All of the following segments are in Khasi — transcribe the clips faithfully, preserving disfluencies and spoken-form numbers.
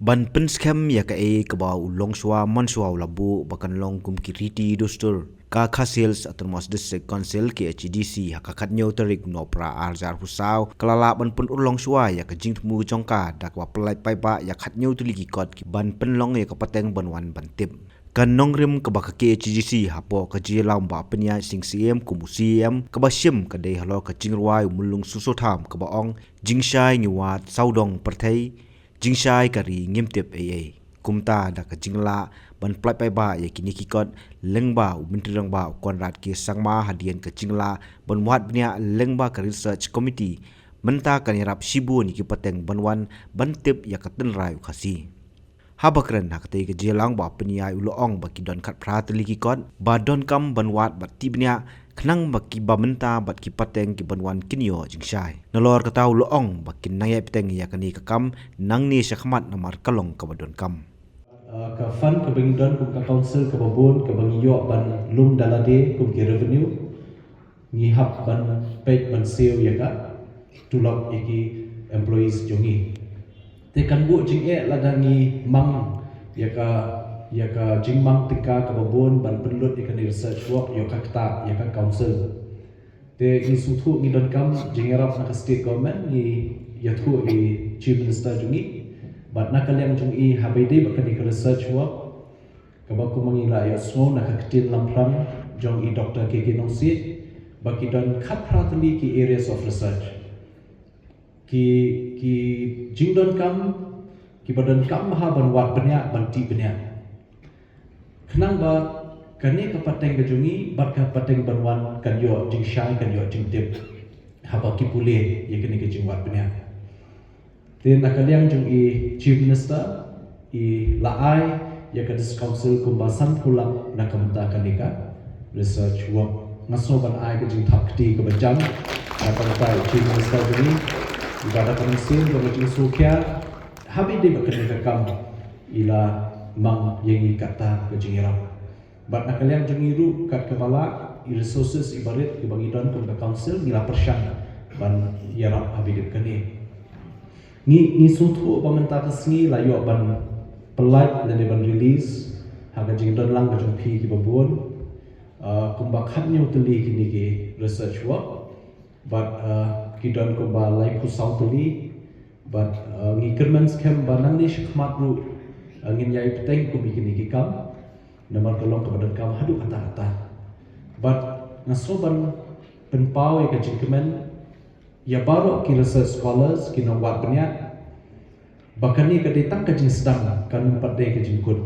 Ban pynskhem ïa kaei kaba u longshuwa manshuwa u la buh ba kan long kum ki riti dustur, ka Khasi Hills Autonomous District Council, K H A D C, ha ka khatnïew tarik Nohprah arhajar arphew saw ka la lah ban pynurlong shuwa ïa ka jingthmu jong ka da kaba pynlait paidbah ïa khatnïew tylli ki kot ki ban pynlong ïa ka pateng ban wan ban tip. Ka nongrim kaba ka K H A D C hapoh ka jingïalam Bah Pynïaid Sing Syiem kum u C E M kaba shim ka dei halor ka jingrwai u Myllung Susotham kaba ong, jingshai ngi wad sawdong pyrthei, jingshai ka ri ngim tip ei ei. Kumta da ka jinglah ban pynlait paidbah ïa kine ki kot, lyngba u Myntri Rangbah u Conrad K Sangma hadien ka jinglah ban wad bniah lyngba ka Research Committee, mynta kan ïarap shibun ïa ki pateng ban wan ban tip ïa ka tynrai u Khasi. Haba kren ha katei ka jingïalang Bah Pynïaid u la ong ba ki don khatphra tylli ki kot ba donkam ban wad bad tih bniah, khnang ba kiba mynta bad ki pateng ki ban wan kin ïoh jingshai. Nalor kata u la ong ba kin nang ïai bteng ïa kane ka kam nangne shakhmat namar ka long kaba donkam. Uh, ka fund kaba ngi don kum ka council kaba bun kaba ngi ïoh ban lum da lade kum ki revenue, ngi hap ban peit ban siew ïa ka tulop ïa ki employees jong ngi. Te kan buh jingeh lada ngi mang ïa ka, ïa ka jingmang tyngka kaba bun ban pynlut ïa kane research work ïa ka kata ïa ka council. Te ngi sngewthuh ngi donkam jingïarap na ka state government, ngi ïathuh ïa i Chief Minister jong ngi. Bad na ka liang jong i haba ïadei bad kane ka research work, kaba kumba ngi la ïohsngew na ka ktien lamphrang jong i Doctor K K Nongsiej, ba ki don khatphra tylli ki areas of research. Ki, ki jingdonkam, kiba donkam bha ban wad bniah, ban tih bniah. Khnang ba kane ka pateng ka jong ngi, bad ka pateng ban wan kan ïoh jingshai, kan ïoh jingtip. Haba ki pule ïa kane ka jingwad bniah. Te na ka liang jong i Chief Minister, i la ai ïa ka District Council kumba sanphew lak na ka bynta kane ka research work. Nga sngew ban ai ka jingthap kti kaba jam na ka bynta i Chief Minister jong ngi, iba da ka mynsiem jong ka jingsngewkhia, haba ïadei bad kane ka kam i la mang ïa ngi kata ka jingïarap. Bad na ka liang jong ngi ruh kat kaba lah, i resources iba rit kiba ngi don kum ka council ngi la pyrshang ban ïarap haba ïadei bad kane. Ngi, ngi sngewthuh ba mynta ka sngi la ïoh ban pynlait lane ban release ha ka jingdon lang ka jong phi kiba bun, uh, kumba khatnïew tylli kine ki research work. Bad, uh, ki don kumba laiphew saw tylli. Bad, uh, ngi kyrmen skhem ba nangne shakhmat ruh, uh, ngin ïai bteng kum ïa kine ki kam. Namar ka long kaba donkam haduh katta katta. Bad nga sngew ban pynpaw ïa ka jingkmen ïa baroh ki research scholars, ki nongwad bniah, ba kane ka dei tang ka jingsdang, kan ym pat dei ka jingkut.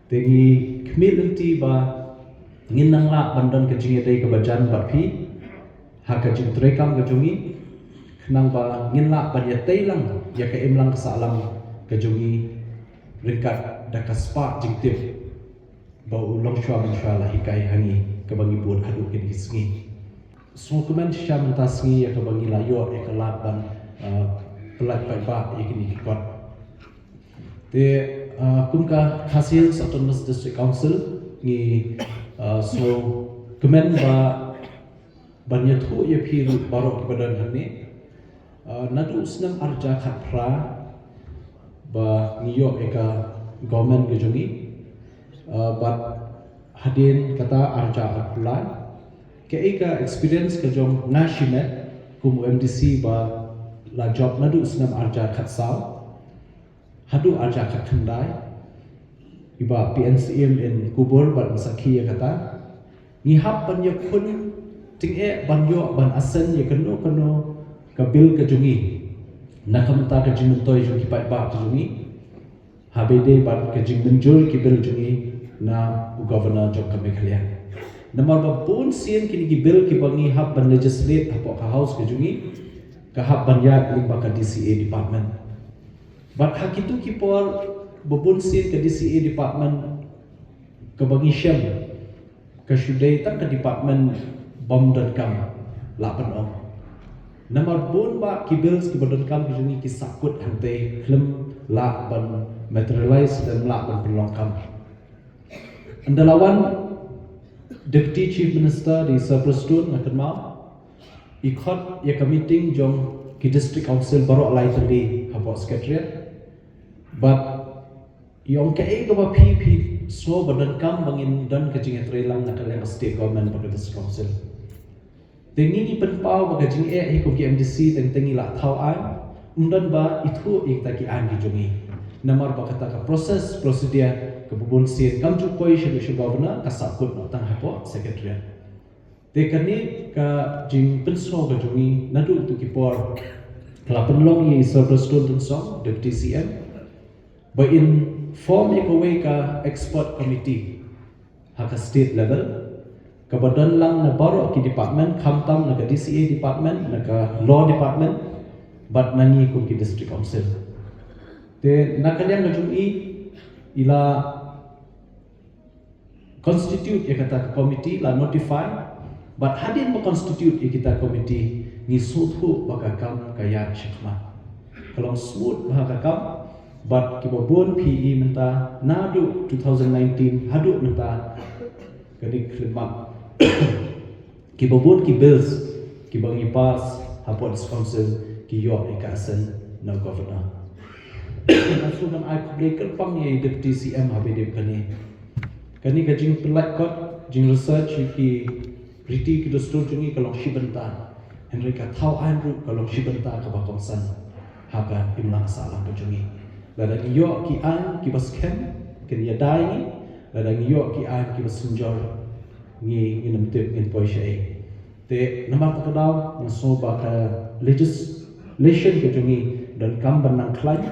Te ngi khmih lynti ba ngin nang lah ban don ka jingïadei kaba jan bad phi ha ka jingtrei kam ka jong ngi, khnang ba ngin lah ban ïatei lang ïa ka imlang ka sahlang ka jong ngi ryngkat da ka spah jingtip ba u longshuwa manshuwa la hikai ha ngi, kaba ngi bud haduh kine ki sngi. Sngewkmen shisha mynta sngi ïa kaba ngi la ïoh ïa ka lad ban, uh, pynlait paidbah ïa kine ki kot. Te, uh, kum ka Khasi Hills Autonomous District Council ngi, uh, sngewkmen ba ban ïathuh ïa phi ruh baroh kiba don hangne. Uh, naduh u snem arhajar khatphra ba ngi ïoh ïa ka government ka jong ngi. Uh, bad hadien kata arhajar arphew lai. Kaei ka experience ka jong nga shimet kum u M D C ba la jop naduh u snem arhajar khatsaw haduh arhajar khatkhyndai. Iba phi yn shem, yn kubur bad yn sakhi ïa kata. Ngi hap ban ïakhun tyngeh ban ïoh ban assign ïa kano kano ka bill ka jong ngi na ka bynta ka jingmyntoi jong ki paidbah ka jong ngi. Haba ïadei bad ka jingmynjur ki bill jong ngi na u Governor jong ka Meghalaya. Namar ba bun sien kine ki bill kiba ngi hap ban legislate hapoh ka House ka jong ngi, ka hap ban ïaid lyngba ka D C A department. Bad ha kito ki por ba bun sien ka D C A department kaba ngi shem ka shu dei tang ka department bym donkam, lah ban ong. Namar bun bah ki bills kiba donkam ki jong ngi ki sahkut hangtei, khlem lah ban materialize lem lah ban pynlong kam. Ynda la wan Deputy Chief Minister, da i Sir Prestone, nga kynmaw i khot ïa ka meeting jong ki District Council baroh lai tylli hapoh Secretariat. But ïong kaei kaba phi phi sngew ba donkam ba ngin don ka jingïatreilang na ka liang ka state government bad ka district council. Te ngi ngi pynpaw ba ka jingeh hi kum ki M D C teng teng ngi la thaw aiñ. Ym don ba ithuh ïa kita ki aiñ ki jong ngi. Namar ba kata ka process procedure kaba bun sien kam ju poi sha sha governor, ka sahkut noh tang hapoh secretariat. Te kane ka jingpynsngew ka jong ngi naduh tu ki por ka la pynlong ïa i Sir Prestone Tynsong, Deputy C M, ba in form ïa kawei ka expert committee ha ka state level, kaba don lang na baroh ki department, khamtam na ka D C A department, na ka law department, bad na ngi kum ki district council. Te na ka liang ka jong i, i la constitute ïa kata ka committee, la notify, bad hadien ba constitute ïa kita committee ngi sngewthuh ba ka kam ka ïaid shakhmat. Ka long smooth bha ka kam, bad kiba bun phi i mynta naduh two thousand nineteen haduh mynta, kane ka khyllipmat, kiba bun ki bills kiba ngi pass hapoh district council ki ïoh ïa ka assent na u governor. Nga shu ban ai khublei kyrpang ïa i Deputy C M ha ba ïadei bad kane. Kane ka jingpynlait kot, jingresearch ïa ki riti ki dustur jong ngi ka long shi bynta. Hynrei ka thaw aiñ ruh ka long shi bynta kaba kongsan ha ka imlang sahlang ka jong ngi. Lada ngi ïoh ki aiñ kiba skhem, kin ïada ïa ngi. Lada ngi ïoh ki aiñ kiba synjor, ngi ngin ym tip ngin poi shaei. Te namar kata ka daw nga sngew ba ka legislation ka jong ngi donkam ban nang khlaiñ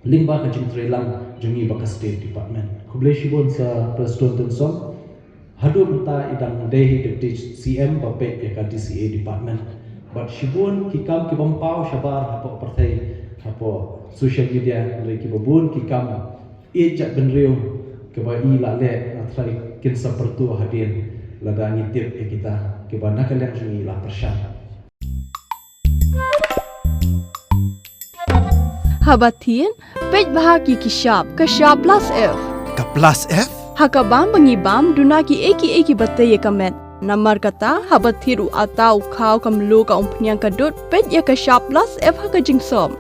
lyngba ka jingtreilang jong ngi bad ka state department. Khublei shibun Sir Prestone Tynsong. Haduh mynta i dang dei hi Deputy C M ba peit ïa ka D C A department. Bad shibun ki kam kibym paw shabar hapoh pyrthei, hapoh social media, hynrei kiba bun ki kam ïeit jaitbynriew kiba i la leh, nga tharai kin sa pyrto hadien lada ngi tip ïa kita kiba na ka liang jong ngi la pyrshang. Haba thied, peit bha ki ki shap, ka shap plus F. Ka plus F? Ha ka bam ba ngi bam, duna kiei kiei kiba tei ïa ka met. Namar kata, haba thied u atta, u khaw, ka mluh, ka umphniang, ka dud, peit ïa ka shap plus F ha ka jingsop.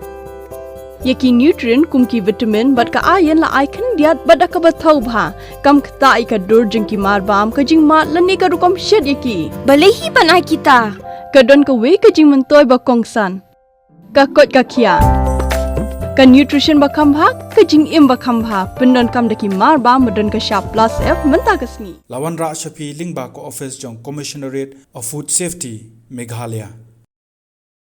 Ïa ki nutrient kum ki vitamin bad ka iron la ai khyndiat bad da kaba thaw bha. Kam ktah ïa ka dur jong ki marbam, ka jingmad lane ka rukom shet ïa ki. Balei hi ban ai kita? Ka don kawei ka jingmyntoi ba kongsan. Ka koit ka khiah. Ka nutrition ba kham bha, ka jingim ba kham bha. Pyndonkam da ki marbam ba don ka shap plus F mynta ka sngi. La wanrah sha phi lyngba ka office jong Commissionerate of Food Safety, Meghalaya.